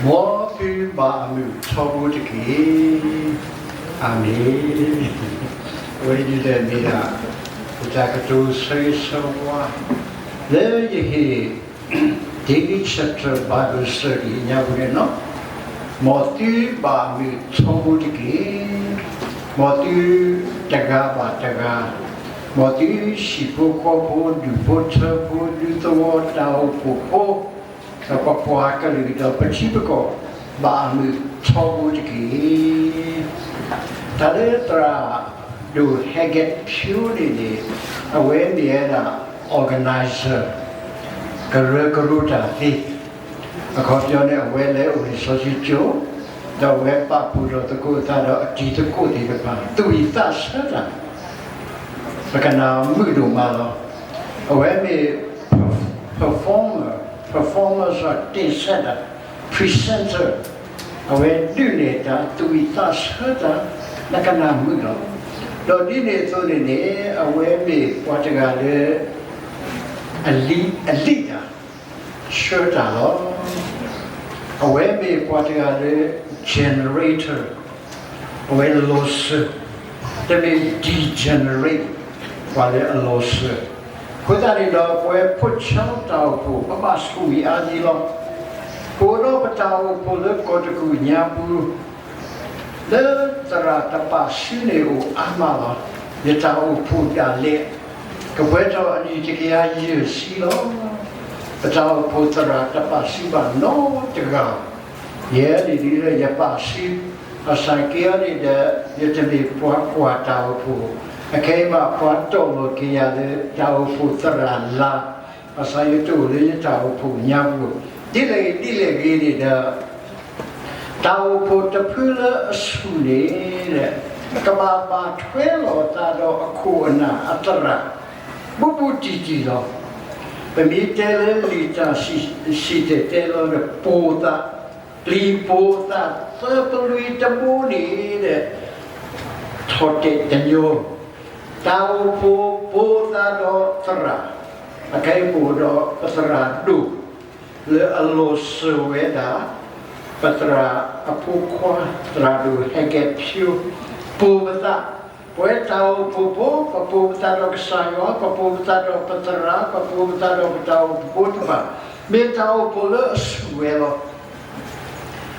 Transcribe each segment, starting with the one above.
မ်သုဘၣ်အမုာ်ထီဘိတက့ၢ်. အၤမ့ၣ်. အဝဲအံၤဒ်လဲၣ်မ့ၢ်ဒၣ် ပတၢ်ကတိၤဆၢဂ့ၤဆၢဝါ လၢယဟ့ၣ် Daily Chapter Bible Study ညါပူၤန့ၣ်လီၤ. မ်သုဘၣ်မုာ်ထီဘိတက့ၢ်. မ်သုတဂၤဘၣ်တဂၤ, မ်သုဟံၣ်ဖိဃီဖိ, ဒူၣ်ဖိထၢဖိ, ဒူသဝီတၢ်အိၣ်ဖှိၣ်ဖိ, ဒီးပပှၤကလုာ်ဒီးပထံပကီၢ် ဘၣ်မုာ်ထီဘိတက့ၢ်. တၢ်လၢသရၣ်ဒိၣ် Haggard Pugh န့ၣ်န့ၣ် အဝဲမ့ၢ်ဝဲဒၣ် organizer ကရၢကရိတၢ်သ့, အခီပညီန့ၣ် အဝဲလဲၤအိၣ်လံာ်စီဆှံကၠိ, ဒီးအဝဲပာ်ဖှိၣ်ထီၣ်သကိးအသးဒီးအတံၤသကိးသ့ၣ်တဖၣ် သူၣ်ဝံၣ်သးဆၢတၢ် ပကနၣ်မုာ်ဒိၣ်မးလီၤ. အဝဲမ့ၢ် performer, performer စ့ၢ် တင်ဆက်တၢ်, presenter, အဝဲဒုးနဲၣ်တၢ် သူၣ်ဝံၣ်သးဆၢတၢ် နကနၣ်မုာ်လီၤ. ဒီးဒ်န့ၣ်အသိးန့ၣ်န့ၣ် အဝဲမ့ၢ်ပှၤတဂၤလၢ အလံ, အလံာ်တၢ် ဆှၢတၢ်လီၤ. အဝဲမ့ၢ်ပှၤတဂၤလၢ generator, အဝဲလီၤစၢၤ, တမ့ၢ် degenerate ပှၤလၢအလီၤစၢၤ. အဃိသတးန့ၣ်ဒီး ပဝဲဖိဆါတၢ်အိၣ်ဖှိၣ် ပဘၣ်ဆိၣ်ဂ့ၤအါဒံးလီၤ. ပအိၣ်ဒီးပတၢ်အိၣ်ဖှိၣ်လၢကီၢ်တကူၣ်ညါပူၤ လၢသရၣ်တပာ်စုန့ၣ်အိၣ်အါမးလီၤ. ယတၢ်အိၣ်ဖှိၣ်ဒၣ်လဲာ် ကပှဲၤထီၣ်အနံၣ်တကယၤယဲၢ်ဆံလီၤ. ပတၢ်အိၣ်ဖှိၣ်သရၣ်တပာ်စုဘၣ်နီတဂၤ, ယဲန့ၣ်ဒ်လၢယပာ်စု, ဘၣ်ဆၣ်က့အီၤန့ၣ်ဒီး ယတမ့ၢ်ပှၤကွၢ်တၢ်အိၣ်ဖှိၣ်, အခဲအံၤဘၣ်ပှၤတီၢ်လီၤက့ၤယၤလၢတၢ်အိၣ်ဖှိၣ်သရၣ်လါ, ဘၣ်ဆၣ်ယတအိၣ်လၢယတၢ်အိၣ်ဖှိၣ်ညါပူၤ, ဒ်လဲၣ်ဂ့ၤဒ်လဲၣ်ဂ့ၤန့ၣ်ဒီး တၢ်အိၣ်ဖှိၣ်တဖုလၢအဆူၣ်န့ၣ် ကဘၣ်ဘၣ်ထွဲလီၤအသးဒီးအခိၣ်အနၢ်အသရၣ် ဘူးဘူးတံၢ်တံၢ်လီၤ. ပမ့ၢ်တဲလၢလံာ်တၢ်စံၣ်တဲၤတဲလီၤဒီး ပိာ်သး, ပျံၤပိာ်သးသၢပလွံၢ်တဘိန့ၣ်ဒီး ထီၣ်တဲာ်တညီ, တၢ်အိၣ်ဖှိၣ်ပိာ်သးဒီးသရၣ်, အခဲအံၤပအိၣ်ဒီးပသရၣ်ဒိၣ် လၢအလီၤစၢၤဝဲဒၣ် ပသရၣ်အဖိခွါ သရၣ်ဒိၣ် Haggard Pugh, ပိာ်ပသး, ပဝဲတၢ်အိၣ်ဖှိၣ်ဖိ ပပိာ်ပသးဒီးကစၢ်ယွၤ, ပပိာ်ပသးဒီးပသရၣ်, ပပိာ်ပသးဒီးပတၢ်အိၣ်ဖှိၣ်ဖိတဖၣ်, မ့ၢ်တၢ်အိၣ်ဖှိၣ်လၢအဆူၣ်ဝဲလီၤ.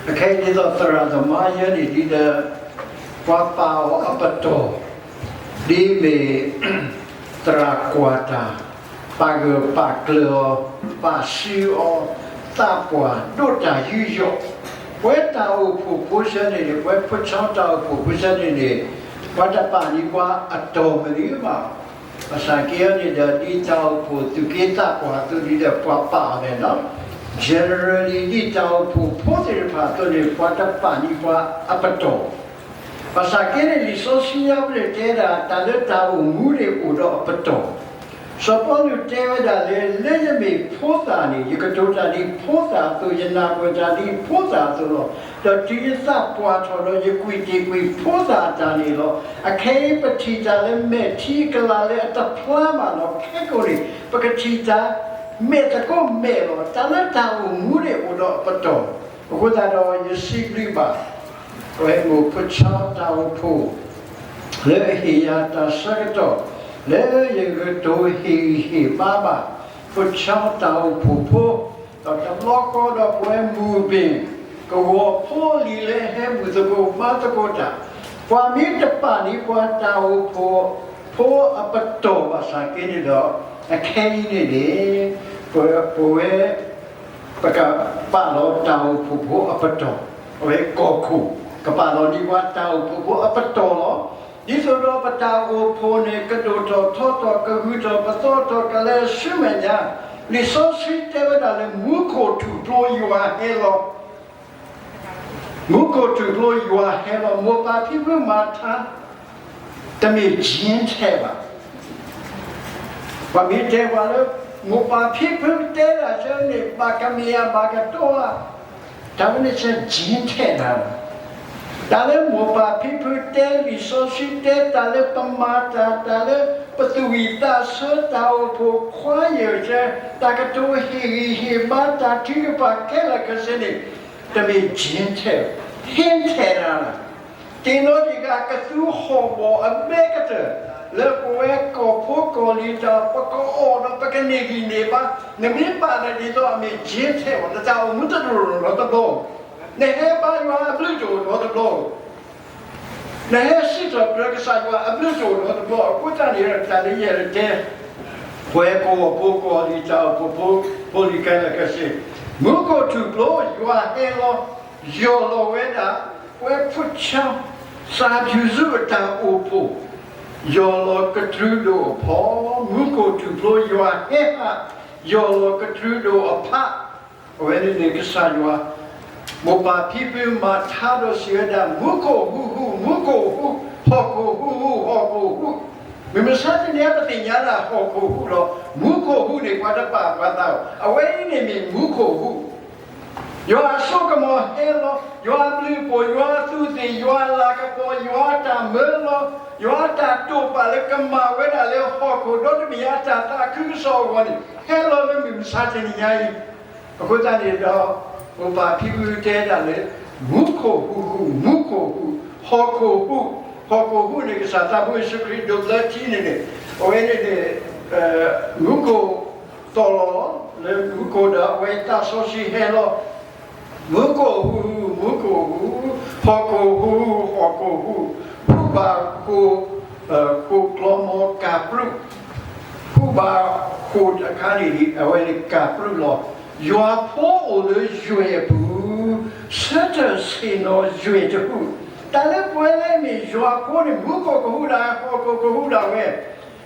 အခဲအံၤဒ်သိးသရၣ်သမါယဲန့ၣ်ဒ်ဒီး ပှၤပာ်အီၤအပတီၢ်, ဒ်မ့ၢ် သရၣ်ကွၢ်တၢ်, ပာ်ဂၢၢ်ပာ်ကျၢၤအီၤ, ပာ်စုအီၤ, သးပှၢ်ဒိးတၢ်ယူးယီၣ်, ပဝဲတၢ်အိၣ်ဖှိၣ်ဖိဆၢန့ၣ်န့ၣ်, ပဝဲဖိဆါတၢ်အိၣ်ဖှိၣ်ဖိဆၢန့ၣ်န့ၣ်, ပှၤတပာ်န့ၢ်ပှၤအတီၢ်မနုၤဘၣ်. ဘၣ်ဆၣ်က့အီၤန့ၣ်ဒီး ဒ်တၢ်အိၣ်ဖှိၣ်သူၣ်က့သးပှၢ်အသိးန့ၣ်ဒီး ပှၤပာ်အီၤန့ၣ်လီၤ. Generally ဒ်တၢ်အိၣ်ဖှိၣ်ဖိသ့ၣ်တဖၣ်အသိးန့ၣ် ပှၤတပာ်န့ၢ်ပှၤအပတီၢ် ဘၣ်ဆၣ်က့န့ၣ် လံာ်စီဆှံညါပူၤန့ၣ်တဲဒၣ် တၢ်လၢတၢ်အိၣ်မူန့ၣ်အိၣ်ဒီးအပတီၢ်. စီၤပီလူးတဲဝဲဒၣ်လၢ လၢယမ့ၢ်ဖိသၣ်န့ၣ် ယကတိၤတၢ်ဒ်ဖိသၣ်အသိး, ယနၢ်ပၢၢ်တၢ်ဒ်ဖိသၣ်အသိးလီၤ. ဒီးတုၤယသးပှၢ်ထီၣ်ဒီး ယကွံာ်တ့ၢ်ကွံာ်ဖိသၣ်အတၢ်န့ၣ်လီၤ. အခဲအံၤပထံၣ်တၢ်လၢမဲာ်ထံကလၤလၢအတဖျါဘၣ်လီၤ. ခဲကိာ်န့ၣ် ပကထံၣ်တၢ်မဲာ်သကိးမဲာ်လီၤ. တၢ်လၢတၢ်အိၣ်မူန့ၣ်အိၣ်ဒီးအပတီၢ်. အဃိသတးဒီးယစံးဘျုးဘၣ် ပဝဲမိၢ်ဖိဆါတၢ်အိၣ်ဖှိၣ် လၢအဟ့ၣ်ယၤတၢ်ဆၢကတီၢ် လၢယကတိၤဟ့ၣ်ဂံၢ်ဟ့ၣ်ဘါဘၣ် ဖိဆါတၢ်အိၣ်ဖှိၣ်ဖိ, ဒီးတဘျီဃီဒီးပဝဲမိၢ်ပၢ် ကဝီၤဖိလံၤလၢဟဲဘူၣ်သကိးဘါသကိးတၢ်, ပှၤမ့ၢ်တပာ်န့ၢ်ပှၤတၢ်အိၣ်ဖှိၣ်ဖိအပတီၢ်ဘၣ်ဆၣ်က့န့ၣ်ဒီး အခဲအံၤန့ၣ်န့ၣ် ပဝဲ ပဝဲ ပကပာ်လီၤတၢ်အိၣ်ဖှိၣ်ဖိအပတီၢ်, အဝဲကီၢ်ခိၣ် ကပာ်လီၤန့ၢ်ပှၤတၢ်အိၣ်ဖှိၣ်ဖိအပတီၢ်လီၤ. ဒ်သိးဒီးပတၢ်အိၣ်ဖှိၣ်န့ၣ် ကဒိၣ်ထီၣ်ထီထီၣ် ကဂုာ်ထီၣ်ပသီထီၣ် ကလဲၤဆူမဲာ်ညါ, လံာ်စီဆှံတဲဝဲဒၣ်လၢ မူခိၣ်ထူၣ်ဖျိယွၤဟဲလီၤ မူခိၣ်ထူၣ်ဖျိယွၤဟဲလီၤ မိၢ်ပၢ်ဖံဖုမၤထါ, တမ့ၢ် Gentile ဘၣ်. ပှၤမ့ၢ်တဲပှၤလၢ မိၢ်ပၢ်ဖံဖုတဲတၢ်ဆၢန့ၣ် ဘၣ်ကမ့ၢ်ယၤဘၣ်ကတိၤဧါ, တၢ်ဝဲန့ၣ်ဆၢ Gentile တၢ်လီၤ. တၢ်လၢမိၢ်ပၢ်ဖံဖုတဲ လံာ်စီဆှံတဲ တၢ်လၢပမၤတၢ် တၢ်လၢပသူၣ်ဝံၣ်သးဆၢ တၢ်အိၣ်ဖှိၣ်ခွါယဲၢ်ဆၢ တၢ်ကတိၤဟ့ၣ်ဂံၢ်ဟ့ၣ်ဘါ တၢ်ထုကဖၣ်ခဲလၢာ်ခဲဆ့န့ၣ် တမ့ၢ် Gentile, Gentile တၢ်လၢ သ့ၣ်နီၣ်တ့ၢ်ဂၤကသူဟီၣ်ကဝီၤအဘဲကတၢၢ် လၢပဝဲကီၢ်ဖိကီၢ်လံၤတၢ် ပကအီၣ်ဒီးပကန့ၢ်ဂံၢ်န့ၢ်ဘါ, နမ့ၢ်ပာ်လၢဒ်သိးအမ့ၢ် Gentile နတၢ်အိၣ်မူတဒိၣ်နီတဘျီ, နဟဲဘါယွၤအဘျုးတအိၣ်နီတဘျီ နဟဲစံးထီၣ်ပတြၢၤကစၢ်ယွၤအဘျုးတအိၣ်နီတဘျီ အဃိသတးန့ၣ် တၢ်လၢယအဲၣ်ဒိးတဲ ပှၤကီၢ်ဖိကီၢ်လံၤတၢ်အိၣ်ဖှိၣ်ဖိ ဖိလံၤခဲလၢာ်ခဲဆ့, မူခိၣ်ထူၣ်ဖျိ ယွၤဟဲလီၤ ယီၢ်လီၤဝဲဒၣ် ပဝဲဖုဆၢ စၢ်ဖၠူၣ်စူၤအတၢ်အိၣ်ဖှိၣ် ယီၢ်လီၤကတြူဒိၣ်အဖီ, မူခိၣ်ထူၣ်ဖျိ ယွၤဟဲဟး ယီၢ်လီၤကတြူဒိၣ်အဖီ အဝဲန့ၣ်န့ၣ်ကစၢ်ယွၤ မိၢ်ပၢ်ဖံဖုမၤထါဒီးစံးဝဲဒၣ် မူခိၣ်ဟူးဟူး မူခိၣ်ဟူး ဟီၣ်ခိၣ်ဟူးဟူး ဟီၣ်ခိၣ်ဟူး, မုၢ်မဆါတနံၤအံၤ ပသ့ၣ်ညါဒၣ်ဟီၣ်ခိၣ်ဟူးလီၤ. မူခိၣ်ဟူးန့ၣ် ပှၤတပာ်ပှၤသးအီၤ, အဝဲအံၤန့ၣ်မ့ၢ်မူခိၣ်ဟူး ယွၤအစိကမီၤဟဲလီၤ, ယွၤအဘျုးအဖှိၣ်, ယွၤအသူးအသ့ၣ်, ယွၤအလၤကပီၤ, ယွၤအတၢ်မၢလီၤ, ယွၤအတၢ်တိာ်ပာ်လၢကမၤဝဲဒၣ်လၢဟီၣ်ခိၣ်ဒီတမံၤအတၢ်သးခုကစီၣ်အဂီၢ်န့ၣ် ဟဲလီၤလၢမုၢ်မဆါတနံၤညါအံၤ, အဃိသတးန့ၣ်ဒီး မိၢ်ပၢ်ဖံဖုတဲဒၣ်လၢ မူခိၣ်ဟူးဟူး, မူခိၣ်ဟူး, ဟီၣ်ခိၣ်ဟူး, ဟီၣ်ခိၣ်ဟူးန့ၣ် ကစၢ်သးဖိယ့ၣ်ၡူးခရံာ်ဒိးဘျၢထံန့ၣ်န့ၣ်, အဝဲန့ၣ်န့ၣ် မူခိၣ်သီၣ်လီၤ လၢမူခိၣ်ဒီးအဝဲသးစီဆှံဟဲလီၤ မူခိၣ်ဟူးဟူး, မူခိၣ်ဟူး, ဟီၣ်ခိၣ်ဟူး, ဟီၣ်ခိၣ်ဟူး, ဖုဘၣ်ဃိၣ်, ဃိၣ်ကျီမီၤကၢ်ပြူၣ်, ဖုဘၣ်ဃိၣ်တခါန့ၣ် အဝဲန့ၣ်ကၢ်ပြူၣ်လီၤ. ယွၤဖိအိၣ်လၢယွဲၢ်အပူၤ, ဆၢထၢၣ်ဆ့ၣ်နီၤယွဲၢ်တဟူး, တၢ်လၢပဝဲလၢမ့ၢ်ယွၤဖိန့ၣ် မူခိၣ်ကဟူးဒၣ်ဝဲ ဟီၣ်ခိၣ်ကဟူးဒၣ်ဝဲ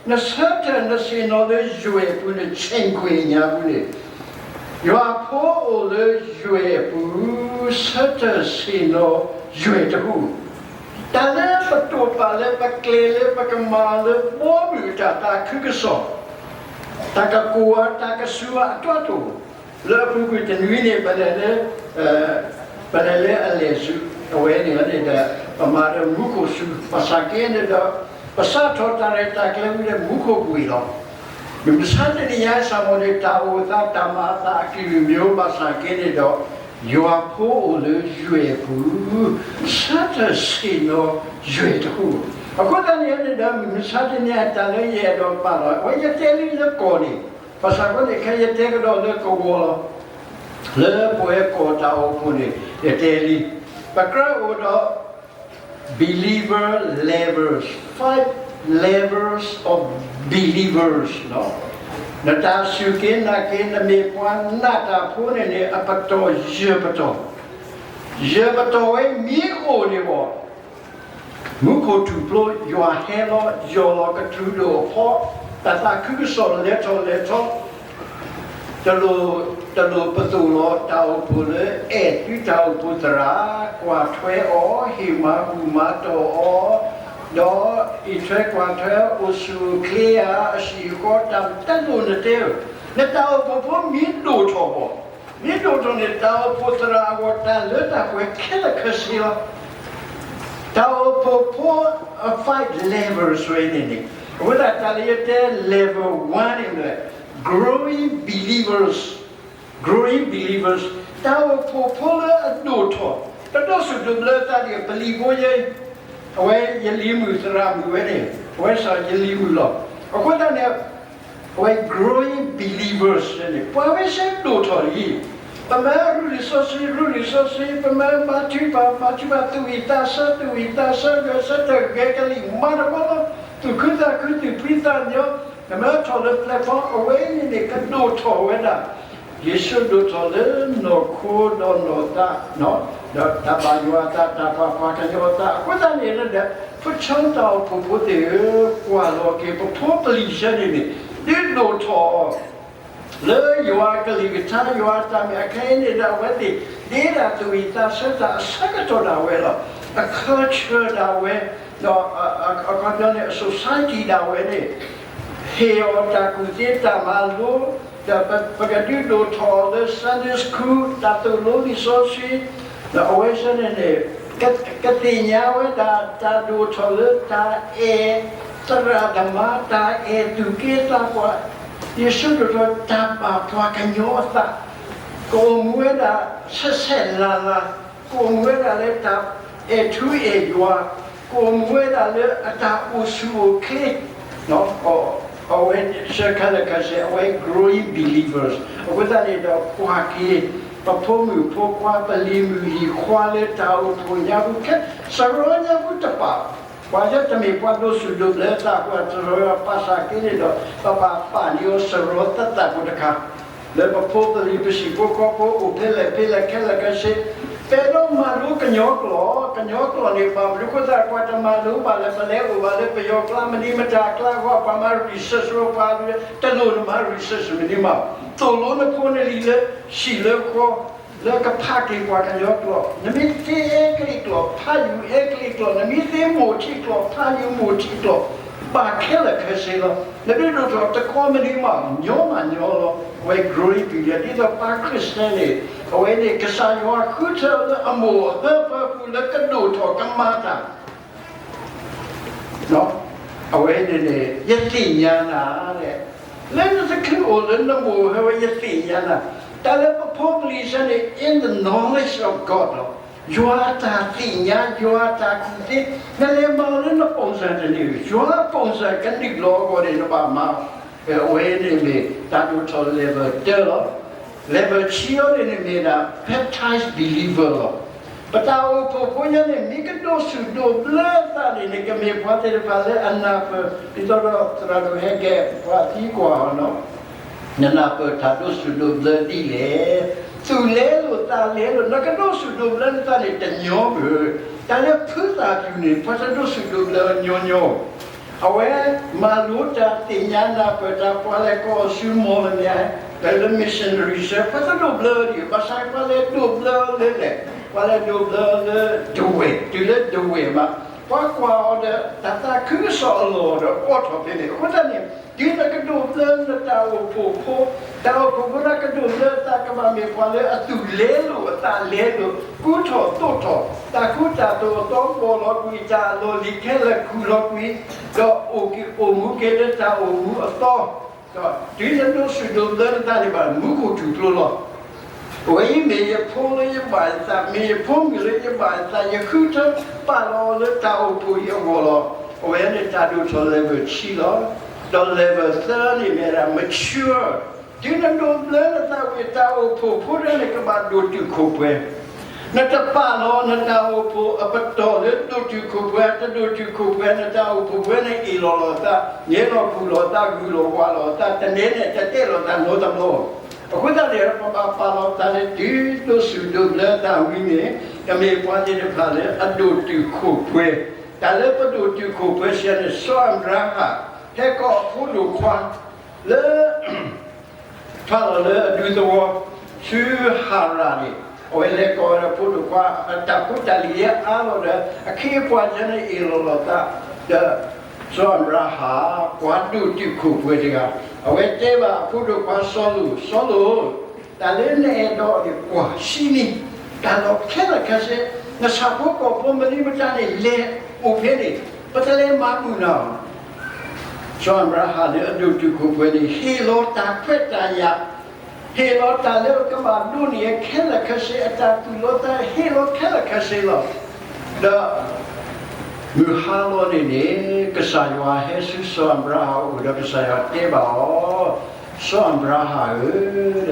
နဆၢထၢၣ်နဆ့ၣ်နီၤလၢယွဲၢ်အပူၤန့ၣ် ဆ့ၣ်ခွ့ၣ်ညါပူၤန့ၣ်, ယွၤဖိအိၣ်လၢယွဲၢ်အပူၤ, ဆၢထၢၣ်ဆ့ၣ်နီၤယွဲၢ်တဟူး, တၢ်လၢပတိာ်ပာ်လၢပကျဲၤလၢပကမၤလၢဘီမုၢ်တၢ်သးခုကစီၣ်, တၢ်ကကိၢ်အါတၢ်ကစူၤအါအတီအတိာ်, လၢအပူၤကွံာ်တနွံန့ၣ် ပလဲၤလၢ ပလဲၤလၢအလဲၤဆူ အဝဲန့ၣ်န့ၣ်ဒီး ပမၤဒီးမူခိၣ်ဆူ ဘၣ်ဆၣ်က့န့ၣ်ဒီး ပစးထီၣ်တၢ်ရဲၣ်တၢ်ကျဲၤဝံၤဒီးမူခိၣ်ကွံာ်လီၤ. မုၢ်မဆါတနံၤညါစ့ၢ်ကီးန့ၣ် တၢ်အိၣ်သးတၢ်မၤအသးအကလုာ်မ့ၢ်အိၣ်ဘၣ်ဆၣ်က့န့ၣ်ဒီး ယွၤဖိအိၣ်လၢယွဲၢ်အပူၤ, ဆၢထၢၣ်ဆ့ၣ်နီၤယွဲၢ်တဟူး, အဃိသတးန့ၣ်န့ၣ်ဒီး မုၢ်မဆါတနံၤအံၤတၢ်လၢယအဲၣ်ဒိးပာ်လီၤ အဝဲယတဲလံလၢကီၢ်န့ၣ်, ဘၣ်ဆၣ်အဃိန့ၣ် ခဲအံၤယတဲကဒီးလၢကဝီၤလီၤ. လၢပဝဲကီၢ်တၢ်အိၣ်ဖှိၣ်န့ၣ် ယတဲလံ, ပကြၢးအိၣ်ဒီး believer levels, five levels of believers လီၤ. နတၢ်စူၢ်က့ၤနာ်က့ၤ နမ့ၢ်ပှၤနာ်တၢ်ဖိန့ၣ်န့ၣ် အပတီၢ်ယဲၢ်ပတီၢ်, ယဲၢ်ပတီၢ်ဝဲမ့ၢ်အိၣ်န့ၣ်ဘၣ် မူခိၣ်ထူၣ်ဖျိ ယွၤဟဲလီၤ ယီၢ်လီၤကတြူဒိၣ်အဖီ, တၢ်သးခုကစီၣ်လဲၤထီၣ်လဲၤထီ, တလိၣ်ပသိၣ်လီၤ တၢ်အိၣ်ဖှိၣ်လၢအဲၣ်သုတၢ်အိၣ်ဖှိၣ်သရၣ်, ကွၢ်ထွဲအီၤ, ဟ့ၣ်မၤဘူၣ်မၤတီၢ်အီၤ, ဒီးအံးထွဲကွၢ်ထွဲ အိၣ်ဆူၣ်အိၣ်ချ့ဧါ, အဆံးအဃီတၢ်တလိၣ်နတဲဧၢ, နတၢ်အိၣ်ဖှိၣ်ဖိမ့ၢ်ဒိၣ်ထီၣ်ဘၣ် မ့ၢ်ဒိၣ်ထီၣ်န့ၣ် တၢ်အိၣ်ဖှိၣ်သရၣ်အဂီၢ် တၢ်လၢတၢ်ပှဲၤခဲလၢာ်ခဲဆ့လီၤ. တၢ်အိၣ်ဖှိၣ်ဖိ five levels ဝဲန့ၣ်န့ၣ်, အဝဲဒၣ်တၢ်လၢယတဲ level one န့ၣ် growing believers, growing believers, တၢ်အိၣ်ဖှိၣ်ဖိလၢအဒိၣ်ထီၣ်, ပဒိးစူၣ်ဒိးဘျၢသးဒံး ပလံၤဖိယဲ အဝဲယလံၤမုၣ်သရၣ်မုၣ်ဝဲန့ၣ်, အဝဲစ့ၢ်ယလံၤမုၣ်လီၤ. အဃိသတးန့ၣ် အဝဲ growing believers န့ၣ် ပှၤဝဲစ့ၢ်ဒိၣ်ထီၣ်လံ. ပမ့ၢ်ရူလံာ်စီဆှံ ရူလံာ်စီဆှံ, ပမ့ၢ်ဘါထုကဖၣ် ဘါထုကဖၣ်, သူၣ်ဝံၣ်သးဆၢ သူၣ်ဝံၣ်သးဆၢ ဂဲၤဆၢထၢၣ်ဂဲၤကလံၣ် မၤတဘျီလီၤ. သူၣ်ခုသးခု သူၣ်ဖှံသးညီ, နမ့ၢ်ထီၣ်လၢ platform အဝဲန့ၣ်န့ၣ် ကဒိၣ်ထီၣ်ဝဲဒၣ် ယ့ၣ်ၡူးဒိၣ်ထီၣ်လၢနီၢ်ခိဒီးနီၢ်သး, ဒီးတၢ်ဘၣ်ယွၤအသး တၢ်ပာ်ပှၤကညီအသး အဃိသတးန့ၣ်ဒီး ဖိဆၢတၢ်အိၣ်ဖှိၣ်ဖိသ့ၣ်ဧၢ, ကွၢ်လီၤက့ၤ ပဖိပလံၤဆၢန့ၣ်န့ၣ် ဒုးဒိၣ်ထီၣ် လၢယွၤကလုၢ်ကထါ ယွၤအတၢ်မ့ၢ်အခဲအံၤန့ၣ်ဒီး အဝဲသ့ၣ် ဒ့ဒၣ်သူၣ်ဝံၣ်သးဆၢတၢ်အဆၢကတီၢ်ဒၣ်ဝဲလီၤ. အ culture ဒၣ်ဝဲ, ဒီးအခီပညီန့ၣ် အ society ဒၣ်ဝဲန့ၣ် ဟ့ၣ်အီၤတၢ်ကူၣ်သ့တၢ်မၤလိ, ဒီးပကဒုးဒိၣ်ထီၣ်အီၤလၢ Sunday School တၢ်သိၣ်လိလံာ်စီဆှံ, ဒီးအဝဲဆၢန့ၣ်န့ၣ် ကသ့ၣ်ညါဝဲဒၣ်တၢ်ဒိၣ်ထီၣ်လၢတၢ်အဲၣ်သရၣ်သမါ, တၢ်အဲၣ်သူၣ်က့သးပှၢ်, ယ့ၣ်ၡူးဒိၣ်ထီၣ်တၢ်ပာ်ပှၤကညီအသး ကအိၣ်မူဝဲဒၣ်ဆဲးဆဲးလၤလၤ, ကအိၣ်မူဝဲဒၣ်လၢတၢ်အဲၣ်ထူအဲၣ်ယွၤ, ကအိၣ်မူဝဲဒၣ်လၢအတၢ်အိၣ်ဆူၣ်အိၣ်ချ့, အဝဲဆၢခဲလၢာ်ခဲဆ့ အဝဲ growing believers အဃိသတးန့ၣ်ဒီး ကွၢ်က့ၤ ပဖိမုၣ်ဖိခွါ ပလံၤမုၣ်လံၤခွါလၢတၢ်အိၣ်ဖှိၣ်ညါပူၤခဲ စရီညါပူၤတပာ်, ပှၤလၢတမ့ၢ်ပှၤဒိးဆူၣ်ဒိးဘျၢသးအဃိ စရီပာ်စၢ်က့ၤန့ၣ်ဒီး ပဘၣ်ပာ်န့ၢ်အီၤစရီသၢသၢဖိတခါ လၢပဖိပလံၤပဟံၣ်ဖိဃီဖိအိၣ်ဖဲလဲၣ်ဖဲလဲၣ်ခဲလၢာ်ခဲဆ့, ပအဲၣ်ဒိးမၤလိကညီကျိာ်, ကညီကျိာ်န့ၣ် ဘၣ်မနုၤအဃိသတး ပှၤတမၤလိဘၣ်လၢ ပလဲၤအိၣ်ဘၣ်လၢပယီၤကျါ မနုၤမတၤအကျါအဂီၢ် ပှၤမၤ research ပှၤတလိၣ်နမၤ research မနုၤမး, သိၣ်လိနဖိနလံၤလၢဟံၣ်လၢဃီ လၢကဖးက့ၤပှၤကညီကျိာ်, နမ့ၢ်သ့အဲကလံးကျိာ် ဖးယူၤအဲကလံးကျိာ်, နမ့ၢ်သ့မိၢ်ထံကျိာ် ဖးယူၤမိၢ်ထံကျိာ်, ဘၣ်ခဲလၢာ်ခဲဆ့လီၤ. နမ့ၢ်ဒိၣ်ထီၣ်တကီမနုၤမး ညီမးညီလီၤ. အဝဲ growing period ဒ်သိးပှၤခရံာ်စတၢၣ်န့ၣ် အဝဲန့ၣ် ကစၢ်ယွၤဃုထၢလၢအမိၢ်အဟၢဖၢပူၤလၢကဒိၣ်ထီၣ်ကမၤတၢ် အဝဲန့ၣ်န့ၣ် ယသ့ၣ်ညါနၤ, လၢနတချုးအိၣ်လၢနမိၢ်ဟၢဝဲ ယသ့ၣ်ညါနၤ, တၢ်လၢပဖိပလံၤစ့ၢ်န့ၣ် in the knowledge of God လီၤ. ယွၤအတၢ်သ့ၣ်ညါ ယွၤအတၢ်ကူၣ်သ့, နလဲၤမၤအီၤလၢန ပုံစံ တန့ၢ်, ယွၤ ပုံစံ ကနုာ်လီၤအဂီၢ်န့ၣ် နဘၣ်မၤ အဝဲန့ၣ်မ့ၢ်တၢ်ဒိၣ်ထီၣ် level တၢလီၤ. level ခံအီၤန့ၣ်န့ၣ်မ့ၢ်ဒၣ် baptized believer လီၤ. ပတၢ်အိၣ်ဖှိၣ်ဖိညါန့ၣ် မ့ၢ်ကဒိးဆူၣ်ဒိးဘျၢသးန့ၣ်န့ၣ် ကမ့ၢ်ပှၤသ့ၣ်တဖၣ်လၢအနၢ်ပၢၢ် ဒ်သိးဒီးသရၣ်ဒိၣ်ဟဲကဲပှၤသံကွၢ်အီၤနီၤ နနၢ်ပၢၢ်တၢ်ဒိးဆူၣ်ဒိးဘျၢဒ်လဲၣ်. သူၣ်လဲလိာ်သးလဲလိာ် နကဒိးဆူၣ်ဒိးဘျၢနသးန့ၣ်တညီဘၣ်. တၢ်လၢဖုသၣ်ပူၤန့ၣ် ပှၤတဒိးဆူၣ်ဒိးဘျၢညီညီ အဝဲမၤလိတၢ်သ့ၣ်ညါနၢ်ပၢၢ်တၢ် ပှၤလဲၤကိးအီၤဆူမီၢ်လမၠဲၣ် လၢ missionary စ့ၢ် ပှၤတဒိးဘျၢဒံး ဘၣ်ဆၣ်ပှၤလဲၤဒိးဘျၢလၢလဲၣ်, ပှၤလဲၤဒိးဘျၢလၢဒဝဲၢ်, တုၤလၢဒဝဲၢ်မး ပှၤကွၢ်အီၤဒီး တၢ်သးခုကစီၣ်အလီၢ်ဒီးအိးထီၣ်ဖဲန့ၣ် အဃိသတးန့ၣ် တုၤနကဒိးဘျၢနတၢ်အိၣ်ဖှိၣ်ဖိ, တၢ်အိၣ်ဖှိၣ်ဖိလၢကဒိးဘျၢသးကဘၣ်မ့ၢ်ပှၤလၢအသူၣ်လဲလိာ်အသးလဲလိာ် ကူထီၣ်သိးထီၣ် တၢ်ကူတၢ်သိးအသီ ဘီၣ်လီၤကွံာ်တၢ်အလီၢ်လံၤခဲလၢာ် ကူၣ်လီၤကွံာ်, ဒီးအိၣ်မူက့ၤလၢတၢ်အိၣ်မူအသီ, ဒီးတုၤနဒိးဆူၣ်ဒိးဘျၢနသးန့ၣ်ဘၣ် မူခိၣ်ထူၣ်ဖျိလီၤ. အဝဲအံၤမ့ၢ်ယဖိလၢယဘၣ်ယသး, မ့ၢ်ယဖိမုၣ်လၢယဘၣ်ယသး, ယဃုထၢပာ်လီၤအီၤလၢတၢ်အိၣ်ဖှိၣ်အံၤအဂီၢ်လီၤ. အဝဲန့ၣ်တၢ်ဒိၣ်ထီၣ် level ခံလီၤ. ဒီး level သၢန့ၣ်မ့ၢ်ဒၣ် mature, တုၤနဒိးဘျၢနသးဝံၤ တၢ်အိၣ်ဖှိၣ်ဖိတဖၣ်န့ၣ် ကဘၣ်ဒိၣ်တုာ်ခိၣ်ပှဲၤ, နတပာ်လီၤနတၢ်အိၣ်ဖှိၣ်အပတီၢ်လၢဒိၣ်တုာ်ခိၣ်ပှဲၤ, တဒိၣ်တုာ်ခိၣ်ပှဲၤ နတၢ်အိၣ်ဖှိၣ်ဖိန့ၣ် အ့ၣ်လိာ်လိာ်သး, ငဲၤလီၤကူၣ်လိာ်သး, ဂုာ်လိာ်ဝးလိာ်သး, တနဲန့ၣ် တတဲလိာ်သးနီတဘျီ. အဃိသတးန့ၣ် ပဘၣ်ပာ်လီၤသးလၢ တုၤဒိးဆူၣ်ဒိးဘျၢသးဝံၤန့ၣ် ကမ့ၢ်ပှၤသ့ၣ်တဖၣ်လၢအဒိၣ်တုာ်ခိၣ်ပှဲၤ, တၢ်လၢပဒိၣ်တုာ်ခိၣ်ပှဲၤစ့ၢ်န့ၣ် စီၤအၤဘြၤဟၣ် ဟဲကိးအဖိဒိၣ်ခွါ လၢ ထွဲလီၤလၢအဒူသဝီ ဆူဟၤရၣ်န့ၣ် အဝဲလဲၤကိးဝဲဒၣ်ဖိဒိၣ်ခွါ အတၢ်ဖိတၢ်လံၤအါလီၤဒီး အခ့အပှၤကညီန့ၣ်အ့ၣ်လိာ်လိာ်သး, ဒီးစီၤအၤဘြၤဟၣ် ပှၤဒိၣ်တုာ်ခိၣ်ပှဲၤတဂၤ အဝဲတဲဘၣ်အဖိဒိၣ်ခွါစီလူး, စီလူး, တၢ်လၢနအဲၣ်ဒိးန့ၣ် ကွၢ်ဆံနံၤ, တၢ်လီၢ်ခဲလၢာ်ခဲဆ့, နဆၣ်ဖိကီၢ်ဖိမနုၤမတၤန့ၣ် လဲၤအိၣ်ဖဲန့ၣ်, ပတလဲၤမၤဘူၣ်နၤ စီၤအၤဘြၤဟၣ်လၢအဒိၣ်တုာ်ခိၣ်ပှဲၤန့ၣ် ဟ့ၣ်လီၤတၢ်ခွဲးတၢ်ယာ်, ဟ့ၣ်လီၤတၢ်လၢကဘၣ်ဒိးန့ၢ်ခဲလၢာ်ခဲဆ့ အတၢ်သူၣ်လီၤသး ဟ့ၣ်လီၤခဲလၢာ်ခဲဆ့လီၤ. ဒီး မုၢ်ဟါလီၤန့ၣ်န့ၣ် ကစၢ်ယွၤဟဲဆူစီၤအၤဘြၤဟၣ်အအိၣ်ဒီးကစၢ်ယွၤတဲဘၣ်အီၤ, စီၤအၤဘြၤဟၣ်ဧၢ,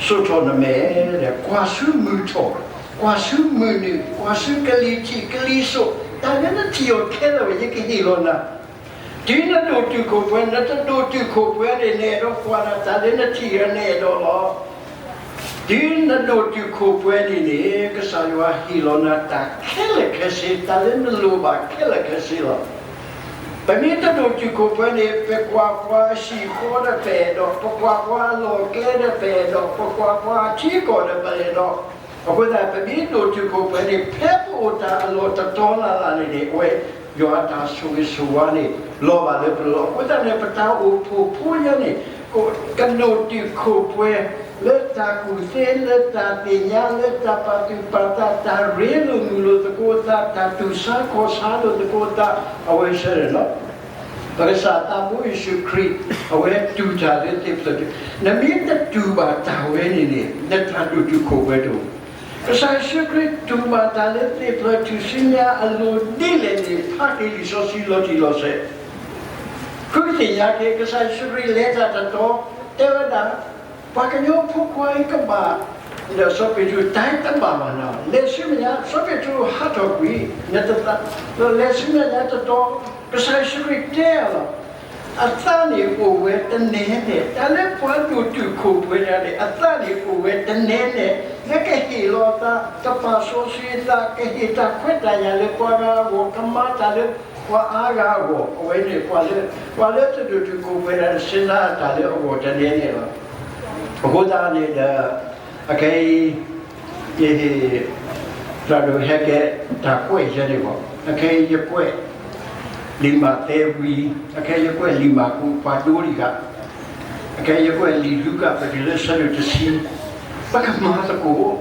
ဆိၣ်ထီၣ်နမဲာ်, ကွၢ်ဆူမုၢ်ထီၣ်, ကွၢ်ဆူမုၢ်နုာ်, ကွၢ်ဆူကလံၤထံးကလံၤစိး, တၢ်လၢနထံၣ်အီၤခဲလၢာ်ဝဲ ယကဟ့ၣ်လီၤနၤ တုၤနဒိၣ်တုာ်ခိၣ်ပှဲၤ, နတဒိၣ်တုာ်ခိၣ်ပှဲၤန့ၣ် နအဲၣ်ဒိးကွၢ်နၤ တၢ်လၢနထံၣ်အီၤနအဲၣ်ဒိးလီၤ. တုၤနဒိၣ်တုာ်ခိၣ်ပှဲၤန့ၣ်န့ၣ် ကစၢ်ယွၤဟ့ၣ်လီၤနၤတၢ်ခဲလၢာ်ခဲဆ့, တၢ်လၢနလိၣ်ဘၣ်ခဲလၢာ်ခဲဆ့လီၤ. ပမ့ၢ်တဒိၣ်တုာ်ခိၣ်ပှဲၤန့ၣ် ပကွၢ်ပှၤအဟံၣ်ဃီဒီးပအဲၣ်ဒိး, ပကွၢ်ပှၤအလီၢ်အကျဲဒီးပအဲၣ်ဒိး, ပကွၢ်ပှၤအထံအကီၢ်ဒီးပအဲၣ်ဒိး, အဃိသတး ပမ့ၢ်ဒိၣ်တုာ်ခိၣ်ပှဲၤန့ၣ် ဖဲပအိၣ်တၢ်အလီၢ်တတီၤလၢ်လၢ်န့ၣ်န့ၣ် အဝဲ ယွၤအတၢ်ဆိၣ်ဂ့ၤဆိၣ်ဝါန့ၣ် လီၤဘၣ်လၢပလိၤလီၤ. အဃိသတးန့ၣ် ပတၢ်အိၣ်ဖှိၣ်ဖိယဲန့ၣ် ကဒိၣ်တုာ်ခိၣ်ပှဲၤ လၢတၢ်ကူၣ်သ့, လၢတၢ်သ့ၣ်ညါ, လၢတၢ်ပာ်သူၣ်ပာ်သး, တၢ်ရ့လိာ်မုာ်လိာ်သကိးသး, တၢ်တူၢ်ဆါခီၣ်ဆါလိာ်သကိးသး, အဝဲဆၢန့ၣ်လီၤ. ပကစၢ်သးဘိယ့ၣ်ၡူးခရံာ် အဝဲတူၢ်တၢ်လၢသ့ၣ်ဖျၢၣ်ထူၣ်, နမ့ၢ်တတူၢ်ဘၣ်တၢ်ဝဲန့ၣ်န့ၣ် နတၢ်ဒိၣ်တုာ်ခိၣ်ပှဲၤတအိၣ်. ကစၢ်ယ့ၣ်ၡူးခရံာ်တူၢ်ဘၣ်တၢ်လၢသ့ၣ်ဖျၢၣ်ထူၣ်စုညါအလိၤဒ်လဲၣ်န့ၣ် ဖးက့ၤလံာ်စီဆှံလီၤတံၢ်လီၤဆဲး ဃုသ့ၣ်ညါက့ၤ ကစၢ်ယ့ၣ်ၡူးခရံာ်လဲၤတၢ်တတီၤ တဲဝဲဒၣ်, ပှၤကညီဖိခွါအံၤကဘၣ်, ဒီးစီၤပ့းတရူးတဲတဘၣ်ဘၣ်နၤ, လဲၤဆူမဲာ်ညါ, စီၤပ့းတရူးဟးထီၣ်ကွံာ်, နတသး, ဒီးလဲၤဆူမဲာ်ညါတတီၤ, ကစၢ်ယ့ၣ်ၡူးခရံာ်တဲအီၤလီၤ. အသးန့ၣ်အိၣ်ဝဲတနဲနဲ, တၢ်လၢပှၤဒိၣ်တုာ်ခိၣ်ပှဲၤတဂၤန့ၣ် အသးန့ၣ်အိၣ်ဝဲတနဲနဲ, လၢကဟ့ၣ်လီၤအသး, ကပာ်စီဆှံအသး, ကဟ့ၣ်တၢ်ခွဲးတၢ်ယာ်လၢပှၤဂၤအဂီၢ်, ကမၤတၢ်လၢပှၤအါဂၤအဂီၢ်, အဝဲန့ၣ်ပှၤလၢ, ပှၤလၢတဒိၣ်တုာ်ခိၣ်ပှဲၤတဂၤန့ၣ် စံးဆၢတၢ်လၢအဂီၢ်တနဲနဲလီၤ. အဃိသတးန့ၣ်ဒီး, အခဲအံၤ, ယဟ့ၣ်, သရၣ်ဒိၣ်ဟဲကဲတၢ်ကွဲးယဲန့ၣ်ဘၣ်, အခဲအံၤယကွဲး လံာ်မးသဲဝံၤ, အခဲအံၤယကွဲးလံာ်မၢ်ကူး ပှၤဒိတံၢ်ဃာ်, အခဲအံၤယကွဲးလံာ်လူၤကၣ် ပတုၤလၢဆၢဒိၣ်တဆံ, ပကမၤသကိး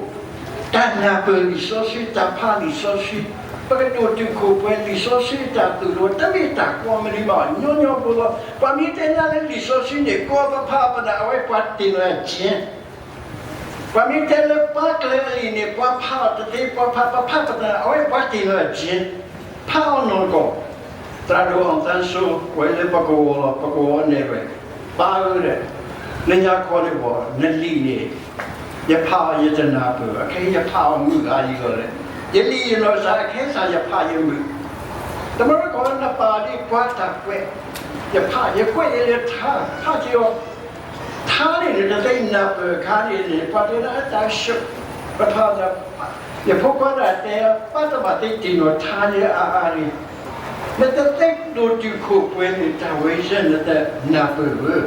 တၢ်နၢ်ပၢၢ်လံာ်စီဆှံ, တၢ်ဖးလံာ်စီဆှံ, ပကဒိၣ်တုာ်ခိၣ်ပှဲၤလံာ်စီဆှံအတၢ်သိၣ်လိ, တမ့ၢ်တၢ်ကိးမုၢ်နံၤဘၣ်, ညီညီဖိလီၤ. ပှၤမ့ၢ်တဲနၤလၢလံာ်စီဆှံန့ၣ် ကိးပဖးပနၢ် အဝဲပှၤတ့ၢ်လီၤအကၠ့ ပှၤမ့ၢ်တဲလၢပှၤကျၢၤအလံာ်န့ၣ် ပှၤဖးအီၤတသ့, ပှၤဖး, ပဖးပနၢ် အဝဲပှၤတ့ၢ်လီၤအကၠ့, ဖးအီၤနီၢ်ကီၢ်, သရၣ်ဒိၣ် အောင်ဆန်းစုကြည် ဝဲလၢပကဝီၤလီၤ, ပကဝီၤနဲၣ်ရွဲၣ်, ပၢ်ဧၢဒီး, လၢညါခီန့ၣ်ဘၣ် နလံာ်န့ၣ် ယဖးအီၤယတနၢ်ပၢၢ်, အခဲအံၤယဖးအီၤမုာ်ဂ့ၤလံလီၤလဲၣ်. ယလံာ်ယနီၢ်ကစၢ် အခဲစၢ်ယဖးယမုာ်, တမၢကီၢ်နပာ်ဒ်ပှၤတၢ်ကွဲး, ယဖးယကွဲးယဲလၢထါ, ဖးက့ၤအီၤ, ထါန့ၣ်န့ၣ် တသ့နၢ်ပၢၢ်ခါန့ၣ်န့ၣ် ပှၤတဲလၢအတၢ်ဆှၢ, ပဖးဒီး, ယဖိခွါတၢ်တဲ ပၢ်တဘၣ်သ့တ့ၢ်နီၢ်ထါယဲအါအါန့ၣ်, နတသ့ဒိၣ်တုာ်ခိၣ်ပှဲၤန့ၣ် တၢ်ဝဲယဲနတနၢ်ပၢၢ်ဧၢ.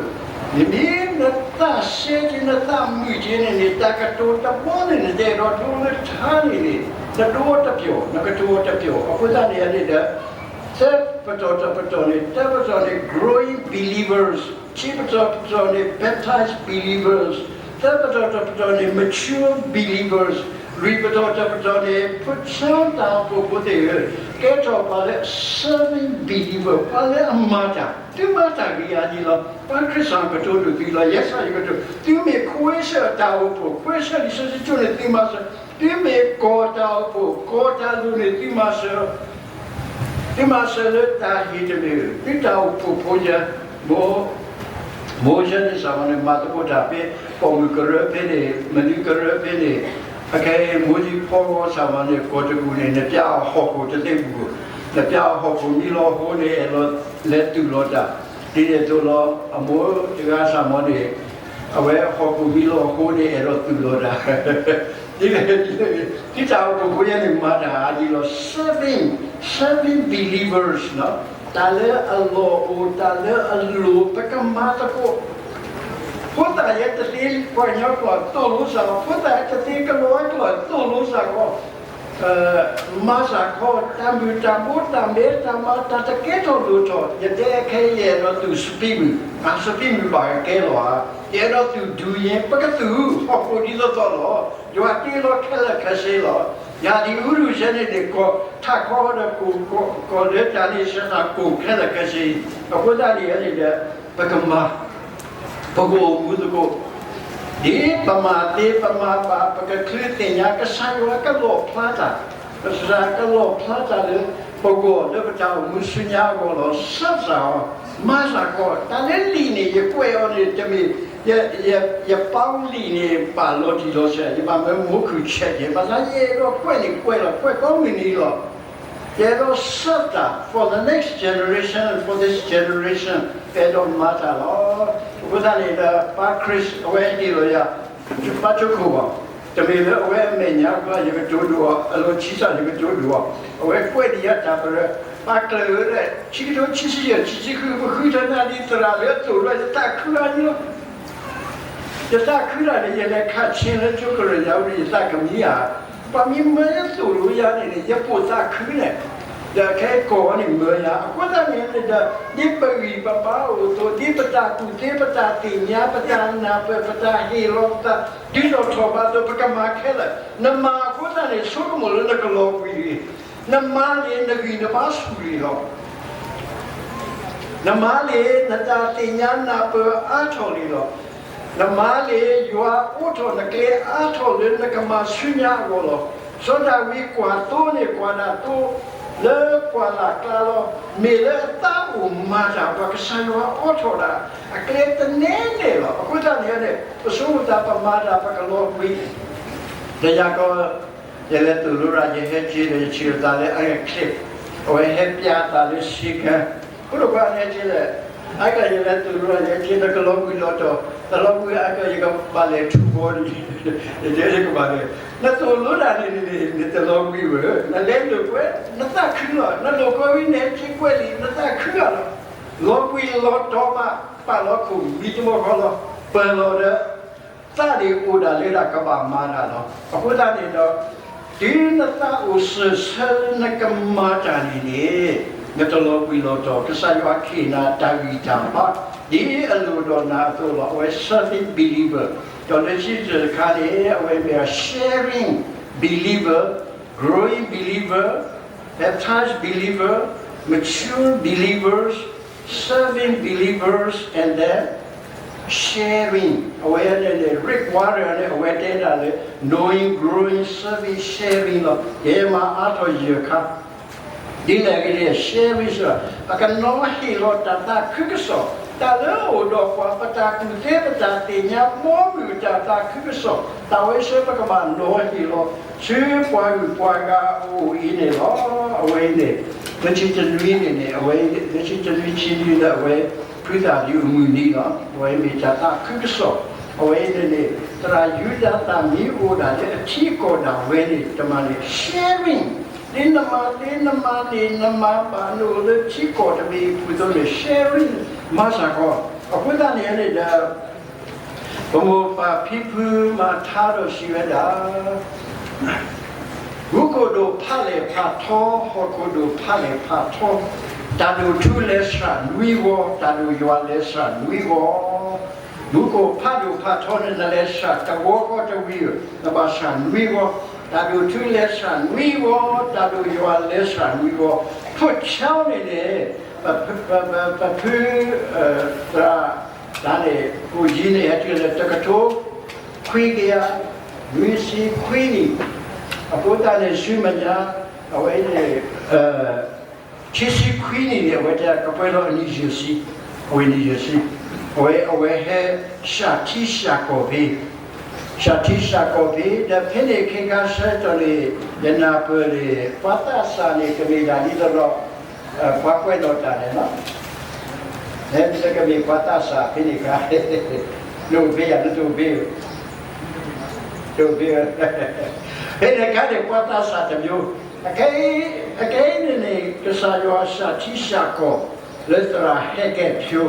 မ့မ့ၢ်နသးစဲက့ၤ နသးမုာ်က့ၤန့ၣ်န့ၣ် တၢ်ကတိၤတဘီန့ၣ် နတအဲၣ်ဒိးဒိလၢထါန့ၣ်န့ၣ် နဒိတပျီၢ် နကတိၤတပျီၢ်. အဃိသတးန့ၣ်န့ၣ်ဒီး သၢပတီၢ်တပတီၢ်န့ၣ်, တပတီၢ်န့ၣ် growing believers, ခံပတီၢ်တပတီၢ်န့ၣ် baptized believers, သၢပတီၢ်တပတီၢ်န့ၣ် mature believers, လွံၢ်ပတီၢ်တပတီၢ်န့ၣ် ဖိဆၢတၢ်အိၣ်ဖှိၣ်ဖိသ့ၣ်ဧၢ, ကဲထီၣ်ပှၤလၢ serving believer, ပှၤလၢအမၤတၢ်, သုမၤတၢ်ဂ့ၤအါဒံးလီၤ. ပှၤခရံာ်စၢ်ကတိၤဒိၣ်သုလီၤ, ယဲစၢ်ယကတိၤ, သုမ့ၢ်ခွဲးဆၢတၢ်အိၣ်ဖှိၣ်, ခွဲးဆၢလံာ်စီဆှံကၠိန့ၣ် သုမၤစၢၤ, သုမ့ၢ်ကီၢ်တၢ်အိၣ်ဖှိၣ်, ကီၢ်တၢ်လိၤန့ၣ် သုမၤစၢၤ သုမၤစၢၤလၢတၢ်ဟ့ၣ်တမ့ၢ်, သုတၢ်အိၣ်ဖှိၣ်ဖိယဲ, မိ, မိၤၡ့န့ၣ် စၢ်မီၤန့ၣ် မၤသကိးတၢ်ဖဲ ပိာ်မုၣ်ကရၢဖဲန့ၣ်, မနုၤကရၢဖဲန့ၣ်, အခဲအံၤ မိၤၡ့ဖီဂီၤ စၢ်မီၤန့ၣ် ကီၢ်တကူၣ်န့ၣ် နပျၢ်အီၤဟီၣ်ခိၣ်တသ့ပူၤ, နပျၢ်အီၤဟီၣ်ခိၣ်မံလီၤဟိန့ၣ် အဲၣ်ဒိးလဲၤသူၣ်လီၤတၢ်, ဒ်န့ၣ်အသိးလီၤ. အမိၢ်တဂၤ စၢ်မီၤန့ၣ် အဝဲဟီၣ်ခိၣ်မံလီၤဟိန့ၣ် အဲၣ်ဒိးသူၣ်လီၤတၢ် ဒ်လဲၣ်ဒ်လဲၣ်, သုတၢ်အိၣ်ဖှိၣ်ဖိယဲန့ၣ် မၤတၢ်အါဒံးလီၤ. Serving, serving believers, တၢ်လၢအလီၢ်အိၣ်, တၢ်လၢအလိၤ ပကမၤသကိး. ဖိသၣ်ယဲတသ့ ပှၤကညီကျိာ်သိၣ်လိစၢ်, ဖိသၣ်ယဲတသ့ ကလီၤဝဲကျိာ်သိၣ်လိစၢ်ကီး မၤစၢ်ခီ, တၢ်မုၢ်တၢ်ဘိ တၢ်မဲတၢ်မါ တၢ်တကဲထီၣ်လိၣ်ထီၣ်, ယတဲခဲအံၤ ယအဲၣ်ဒိးသူၣ်စပံးမုၢ်, အစပံးမုၢ်ဘၣ်ကကဲလီၤဧါ, ယအဲၣ်ဒိးသူၣ်ဒူယဲ ပကသူၣ် ဟီၣ်ခိၣ်ဒ်သိးသိးလီၤ. ယွၤတ့လီၤခဲလၢာ်ခဲဆ့လီၤ. ယၤဒ်အူရူၢ်စဲန့ၣ်န့ၣ် ကီၢ်ထးခီဒီး ကီၢ်လၢတၢ်န့ၣ် စှၤတၢ်ကိၢ်ခဲလၢာ်ခဲဆ့, အဃိသတးန့ၣ်န့ၣ်ဒီး ပကမၤ ပကအိၣ်မူသကိး, ဒ်ပမၤသ့ပမၤဘၣ် ပကချုးသ့ၣ်ညါ ကစၢ်ယွၤကလီၣ်ဖျါတၢ်, ကစၢ်ကလီၣ်ဖျါတၢ်လၢပဂီၢ်လၢပတၢ်အိၣ်မူဆူညါအဂီၢ်လီၤ. စၢ်စၢ်အီၤ, မၤစၢ်ကီး, တၢ်လၢလံာ်န့ၣ် ယကွဲးအီၤန့ၣ် တမ့ၢ် ယ, ယ, ယပာ်လံာ်န့ၣ် ပာ်လီၤတံၢ်လီၤဆဲး, ယဘၣ်မၢမိၢ်ခုၣ်ဆဲးကဲ, ဘၣ်ဆၣ်ယအဲၣ်ဒိးကွဲးန့ၣ်ကွဲးလီၤ, ကွဲးကိးမုၢ်နံၤလီၤ. ယအဲၣ်ဒိး serve တၢ် for the next generation, for this generation, အဲၣ်ဒိးမၤတၢ်လီၤ. အဃိသတးန့ၣ်ဒီး ပၢ်ခရံာ်အဝဲဟ့ၣ်လီၤယၤ ဘါဆိခိၣ်ဘၣ်, တမ့ၢ်လၢအဝဲအမဲာ်ညါအကျါ ယကတိၤဒိၣ်အီၤ, အလီၢ်ခံစးယကတိၤဒိၣ်အီၤ, အဝဲကွဲးဒံးယၤတၢ်ပရၢ, ပၢ်ကျၢၢ်ဧၢ, ခံကထိခံဆံယဲၢ် ခံဆံဃု ပဃုထၢနၤဒ်သရၣ်လၢအသိၣ်လိယၤ ယသးခုဒၣ်န့ၣ်လီၤ. ယသးခုဒၣ်န့ၣ် ယလဲၤခးဆ့လၢကၠိကရၢၢ်ညါဝံၤ ယသးကမံဧါ. ပှၤမ့ၢ်မၢယသိၣ်လိယၤန့ၣ်န့ၣ် ယပိာ်သးခုန့ၣ်, ဒီးခဲအံၤကီၢ်န့ၣ်မၢယၤ, အဃိသတးန့ၣ်ဒီး ဒ်ပဂံၢ်ပဘါအိၣ်အသိး, ဒ်ပတၢ်ကူၣ်သ့ ပတၢ်သ့ၣ်ညါ ပတၢ်နၢ်ပၢၢ် ပတၢ်ဟ့ၣ်လီၤပသး ဒုးထီၣ်ထီၣ်ဘးအသိး ပကမၤခဲလၢာ်, နမၤအဃိသတးန့ၣ် ဆိကမိၣ်လၢနကလီၤကွံာ်လံ, နမၤန့ၣ် နဂံၢ်နဘါဆူၣ်လံလီၤ. နမၤလၢနတၢ်သ့ၣ်ညါနၢ်ပၢၢ်အါထီၣ်လံလီၤ. နမၤလၢယွၤအိးထီၣ်နကျဲအါထီၣ်လၢနကမၤဆူညါအဂီၢ်လီၤ. စီၤဒၤဝံးကွၢ်သိန့ၣ် ကွၢ်ဒၣ်သိ လၢပှၢ်လၢ်ကျါလီၤ. မ့ၢ်လၢအသးအိၣ်မၤတၢ် ပှၤကစၢ်ယွၤအိးထီၣ်ဒၣ် အကျဲတန့ၢ်န့ၣ်လီၤ. အဃိသတးန့ၣ်န့ၣ် ပဆိကမိၣ်သးပမၤတၢ်ပကလီၤကွံာ် ဒီးယၤကီး ယလဲၤသိၣ်လိတၢ် ယဟဲက့ၤဒီးယထံၣ်အသးလၢ အဂၤချ့ အဝဲဟဲပျးအသးလၢဆ့ကၤ ဖိဒိၣ်ခွါဟဲက့ၤလဲၣ်, အကီးယလဲၤသိၣ်လိတၢ် ယဟဲက့ၤဒီးကလီၤကွံာ်လီၤတီၤ, တလီၤကွံာ်အကီး ယကဘၣ်လဲၤထူဘီလံ, ယတဲယကဘၣ်လဲၤ, နသိၣ်လိတၢ်န့ၣ်န့ၣ် နတလီၤကွံာ်ဝဲ, နလဲၤလိာ်ကွဲ နသးခုလီၤ, နလိာ်ကွဲဝံၤန့ၣ် ဟဲက့ၤကွဲးလံ နသးခုဂၤလီၤ, လီၤကွံာ်လီၤတီၤဘၣ် ပာ်လီၤခိၣ်မံတမီၢ်ဃီလီၤ, ပၢၤလီၤဒီး သးန့ၣ်အိၣ်ဒၣ်လၢတၢ်ကဘၣ်မၤတၢ်လီၤ. အဃိသတးန့ၣ်ဒီး တုၤနသးအိၣ်စၢၤဆၢလၢနကမၤတၢ်န့ၣ်န့ၣ် နတလီၤကွံာ်လီၤတီၤ, ကစၢ်ယွၤဟ့ၣ်နၤတၢ်ဂံၢ်တၢ်ဘါ ဒ်အလိၣ်ဒီးနၤအသိးလီၤ. အဝဲ serving believer, ဒီးလၢခံတခါန့ၣ် အဝဲမ့ၢ် sharing believer, growing believer, baptized believer, mature believers, serving believers, and then sharing. အဝဲန့ၣ်န့ၣ် Rick Warren န့ၣ် အဝဲတဲဒၣ်လၢ knowing, growing, serving, sharing လီၤ. ယဲမၤအါထီၣ်ယဲၢ်ခါ ဒ်လဲၣ်ဂ့ၤန့ၣ် sharing စ့ၢ်, ပကနီၤဟ့ၣ်လီၤတၢ်သးခုကစီၣ်, တၢ်လၢအအိၣ်ဒီးပှၤ ပတၢ်ကူၣ်သ့ ပတၢ်သ့ၣ်ညါ ဘီမုၢ်တၢ်သးခုကစီၣ်, တၢ်ဝဲစ့ၢ် ပကဘၣ်နီၤဟ့ၣ်လီၤ ဆူပှၤဂုၤပှၤဂၤအအိၣ်အံၤန့ၣ်လီၤ. အဝဲအံၤန့ၣ် လၢခံတနွံန့ၣ်န့ၣ် အဝဲ လၢခံတနွံဆံနွံလၢအဝဲ ဖုသးဒုးအမုၢ်နံၤလီၤ. အဝဲမ့ၢ်တၢ်သးခုကစီၣ်, အဝဲအံၤန့ၣ်န့ၣ် သရၣ်ယူဒၤသၢ်မံၤအိၣ်ဒၣ်လၢအထံကီၢ်ဒၣ်ဝဲန့ၣ် တမၤန့ၣ် sharing ဒ်နမၤသ့နမၤန့ၣ် နမၤဘၣ်နအိၣ်လၢထံကီၢ်တဘ့ၣ်အပူၤအသိးန့ၣ် sharing မၤစ့ၢ်ကီး, အဃိသတးန့ၣ်န့ၣ်ဒီး ပမိၢ်ပၢ်ဖံဖုမၤထါဒီးစံးဝဲဒၣ် မူခိၣ်ဒိၣ်ဖးလဲၢ်ဖးထီ, ဟီၣ်ခိၣ်ဒိၣ်ဖးလဲၢ်ဖးထီ, တၢ်ဒိၣ်ထူလဲၤဆှၢနွံဂီၤ, တၢ်ဒိၣ်ယွၤလဲၤဆှၢနွံဂီၤ, မူခိၣ်ဖးဒိၣ်ဖးထီန့ၣ် နလဲၤဆှၢတဝီဃီတဝံၤဧၢ, နဘၣ်ဆှၢနွံဂီၤ, တၢ်ဒိၣ်ထူလဲၤဆှၢနွံဂီၤ, တၢ်ဒိၣ်ယွၤလဲၤဆှၢနွံဂီၤ, ဖိဆါန့ၣ်န့ၣ် ပဖု သရၣ် တၢ်န့ၣ် ကိၣ်ယံၤန့ၣ် ဟဲတုၤလၢတကထိ ခွံကယၤ နွံဆံခွံနံၣ်, အဃိသတးန့ၣ် ဆူမဲာ်ညါ အဝဲန့ၣ် ခံဆံခွံနံၣ်န့ၣ် အဝဲတဲကပှဲၤလီၤအနံၣ်ယဲၢ်ဆံ, အဝဲနံၣ်ယဲၢ်ဆံ, အဝဲ အဝဲဟဲ စၢ်ထံစၢ်ကီၢ်ဖဲ စၢ်ထံစၢ်ကီၢ်ဖဲ ဒီးဖဲန့ၣ်ခဲခါဆၢကတီၢ်န့ၣ် ယနၢ်ပၢၢ်န့ၣ် ပှၤသးစၢ်န့ၣ် ကမ့ၢ်ဒၣ်ဒ်သိးဒီး ပှၤကွဲးလီၤတၢ်န့ၣ်လီၤ. နကမ့ၢ်ပှၤသးစၢ်ဖဲန့ၣ်ခါ, နအိၣ်ဖဲယၤ နတအိၣ်ဖဲ, တအိၣ်ဖဲ, ဖဲန့ၣ်ခါန့ၣ် ပှၤသးစၢ်တမျိုး, အခဲအံၤန့ၣ်န့ၣ် ကစၢ်ယွၤအစၢ်ထံစၢ်ကီၢ် လၢသရၣ်ဟဲကဲၣ်ဖၠိ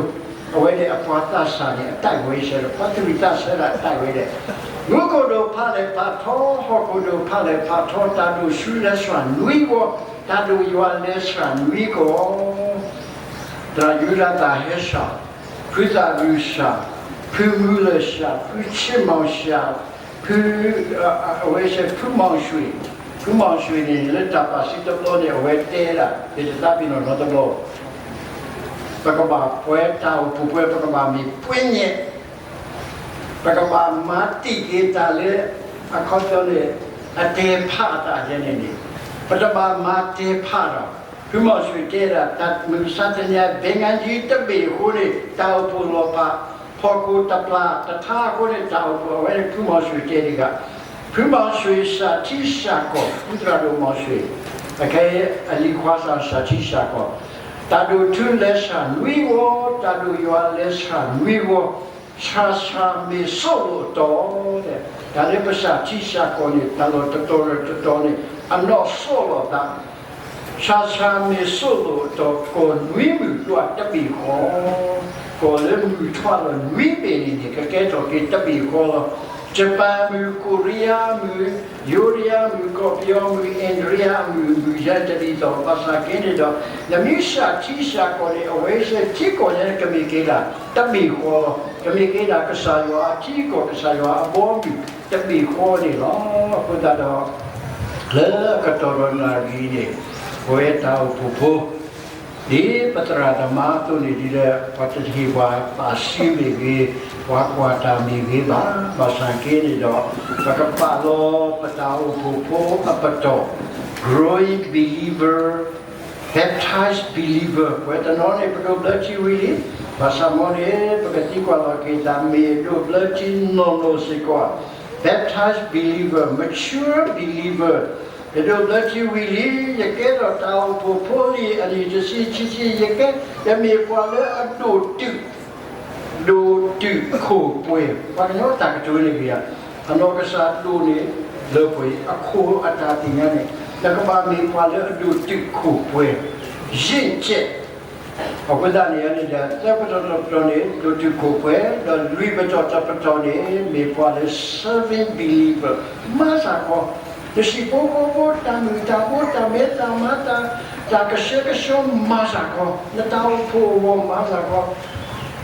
အဝဲန့ၣ်အပှၤသးစၢ်န့ၣ် အတၢ်ဝဲဆၢဒီး ပှၤသူၣ်ဝံၣ်သးဆၢဒၣ်တၢ်ဝဲဒၣ်, မူခိၣ်ဒိၣ်ဖးလဲၢ်ဖးထီ, ဟီၣ်ခိၣ်ဒိၣ်ဖးလဲၢ်ဖးထီ, တၢ်ဒိၣ်ဆူလဲၤဆှၢနွံဂီၤ, တၢ်ဒိၣ်ယွၤလဲၤဆှၢနွံဂီၤ, သရၣ်ယူဒၤသၢ်ဟဲစၢ်, ဖုသၣ်ရူၢ်စၢ်, ဖုမူလၢၢ်စၢ်, ဖုဆ့မီၣ်စၢ်, ဖု အဝဲစ့ၢ် ဖုမီၣ်ရွှ့ၣ်, ဖုမီၣ်ရွှ့ၣ်န့ၣ် လၢတၢ်ပာ်စုတဘျီန့ၣ် အဝဲတဲဒၣ် ယတသးပ့ၤနီၣ်နီတဘျီ, ပကဘၣ်ပှဲၤတၢ်အိၣ်ဖှိၣ်ပှဲၤ ပကဘၣ်မ့ၢ်ပှဲၤညဲၣ်, ပကဘၣ်မၤတံၢ်က့ၤတၢ်လၢ အခီပညီန့ၣ် အတဲာ်ဖးအသးယဲန့ၣ်န့ၣ်, ပတဘၣ်မၤတဲာ်ဖးဒီး ဖုမီၣ်ရွှ့ၣ်တဲဒၣ် တၢ်မုၢ်မဆါတနံၤ ဘဲငါယံၤတဘ့ၣ်အဃိန့ၣ် တၢ်အိၣ်ဖှိၣ်လီၤဖး, ဖီၣ်ခိၣ်တပျၢ်တထါအဃိန့ၣ် တၢ်အိၣ်ဖှိၣ် အဝဲန့ၣ် ဖုမီၣ်ရွှ့ၣ်တဲဒၣ်ဂ့ၤ, ဖုမီၣ်ရွှ့ၣ်စၢ်ထံစၢ်ကီၢ် ဖုသရၣ်ဒိၣ်မီၣ်ရွှ့ၣ်, အခဲအံၤအလံၤခွါစၢ် စၢ်ထံစၢ်ကီၢ်, တၢ်ဒိၣ်ထူလဲၤဆှၢနွံဂီၤ, တၢ်ဒိၣ်ယွၤလဲၤဆှၢနွံဂီၤ, ဆှၢဆှၢမ့ၢ်စိၣ်လိာ်အတီၤ, တၢ်လၢပစၢ်ထံစၢ်ကီၢ်န့ၣ် တၢ်လီၢ်တတီၤလၢတတီၤန့ၣ် အနီၣ်စိၣ်လိာ်သး, ဆှၢဆှၢမ့ၢ်စိၣ်လိာ်အတီၤ ကီၢ်နွံမုၢ်ဒွးတဘ့ၣ်ဃီ, ကီၢ်လၢမုၢ်ထွးလီၤနွံဘ့ၣ်န့ၣ်န့ၣ် ကကဲထီၣ်က့ၤတဘ့ၣ်ဃီလီၤ. ယပၣ်မုၢ် ကိရံယါမုၢ် ယိရံယါမုၢ် ကီၢ်ပယီၤမုၢ် အ့ၣ်ဒရံယါမုၢ် မုၢ်ယါတဒ်သိး ဘၣ်ဆၣ်က့န့ၣ်ဒီး နမ့ၢ်စၢ်ထံစၢ်ကီၢ်န့ၣ် အဝဲစ့ၢ်ထံကီၢ်ညါန့ၣ် ကမ့ၢ်က့ၤဒၣ်တဘ့ၣ်ဃီလီၤ. ကမ့ၢ်က့ၤဒၣ်ကစၢ်ယွၤအထံကီၢ် ကစၢ်ယွၤအဘီအမုၢ်တဘ့ၣ်ဃီန့ၣ်လီၤ. အဃိသတးဒီး လၢအကတီၢ်ဒီးနၣ်ရံၣ်န့ၣ် ပဝဲတၢ်အိၣ်ဖှိၣ်ဖိ ဒ်ပသရၣ်သမါအသိးန့ၣ်ဒ်လဲၣ်, ပှၤတဟ့ၣ်ပှၤပာ်စုမ့ၢ်ဂ့ၤ, ပှၤကွၢ်တၢ်မ့ၢ်ဂ့ၤဘၣ်. ဘၣ်ဆၣ်က့န့ၣ်ဒီး ပကပာ်လီၤပတၢ်အိၣ်ဖှိၣ်ဖိအပတီၢ်, growing believer, baptized believer, ပဝဲတနီၤန့ၣ် ပဒိးဘျၢထံဝံၤလံ. ဘၣ်ဆၣ်မ်န့ၣ် ပကသံကွၢ်လီၤက့ၤတၢ်မ့ၢ်ဒိးဘျၢထံနီၢ်နီၢ်စ့ၢ်ကီး, baptized believer, mature believer, ယဒိးဘျၢထံဝံၤလံ, ယကဲထီၣ်တၢ်အိၣ်ဖှိၣ်ဖိလံအနံၣ်တဆံခံဆံ, ယကဲ, ယမ့ၢ်ပှၤလၢအဒိၣ်တုာ်, ဒိၣ်တုာ်ခိၣ်ပှဲၤ, ပှၤကညီတၢ်ကတိၤန့ၣ်ဂ့ၤဧါ. အနီၢ်ကစၢ်ဒိၣ်န့ၣ် လၢပှဲၤအခိၣ်အတၢ်သ့ၣ်ညါန့ၣ်, နကဘၣ်မ့ၢ်ပှၤလၢအဒိၣ်တုာ်ခိၣ်ပှဲၤ, ယ့ၣ်ကဲး အဃိသတးန့ၣ်န့ၣ်ဒီး သၢပတီၢ်တပတီၢ်န့ၣ် ဒိၣ်တုာ်ခိၣ်ပှဲၤ, ဒီးလွံၢ်ပတီၢ်တပတီၢ်န့ၣ် မ့ၢ်ပှၤလၢ serving believer, မၤစၢ်ကီး, တၢ်ဟံၣ်ဖိဃီဖိ, တၢ်မုာ်တၢ်ဘိ, တၢ်မဲတၢ်မါ, တၢ်, တၢ်ကဆှဲကဆှီ, မၤစၢ်ကီး, နတၢ်အိၣ်ဖှိၣ်အဂီၢ်မၤစၢ်ကီး.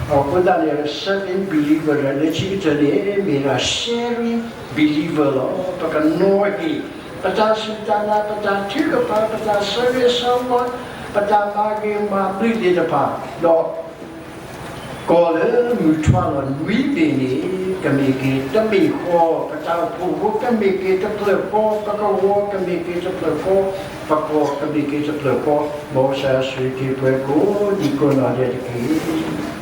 အဃိသတးန့ၣ် serving believer လၢခံကတၢၢ်န့ၣ် မ့ၢ်ဒၣ် sharing believer လီၤ. ပကနီၤဟ့ၣ် ပတၢ်စူၢ်တၢ်နာ်, ပတၢ်ထုကဖၣ်, ပတၢ်ဆၢဂ့ၤဆၢဝါ, ပတၢ်မၤဂ့ၤမၤဘျုးသ့ၣ်တဖၣ်, ဒီး ကီၢ်လၢမုၢ်ထွါလီၤနွံဘ့ၣ်န့ၣ် ကမ့ၢ်က့ၤတဘ့ၣ်ဃီ, ပတၢ်အိၣ်ဖှိၣ်ဖိကမ့ၢ်က့ၤတဖျၢၣ်ဃီ, ပကဝီၤကမ့ၢ်က့ၤတဖျၢၣ်ဃီ, ပကီၢ်ကမ့ၢ်က့ၤတဖျၢၣ်ဃီ, မ်ကစၢ်ယွၤဆိၣ်ဂ့ၤက့ၤပှၤကိးဒံကိးနီၢ်ဒဲးတက့ၢ်.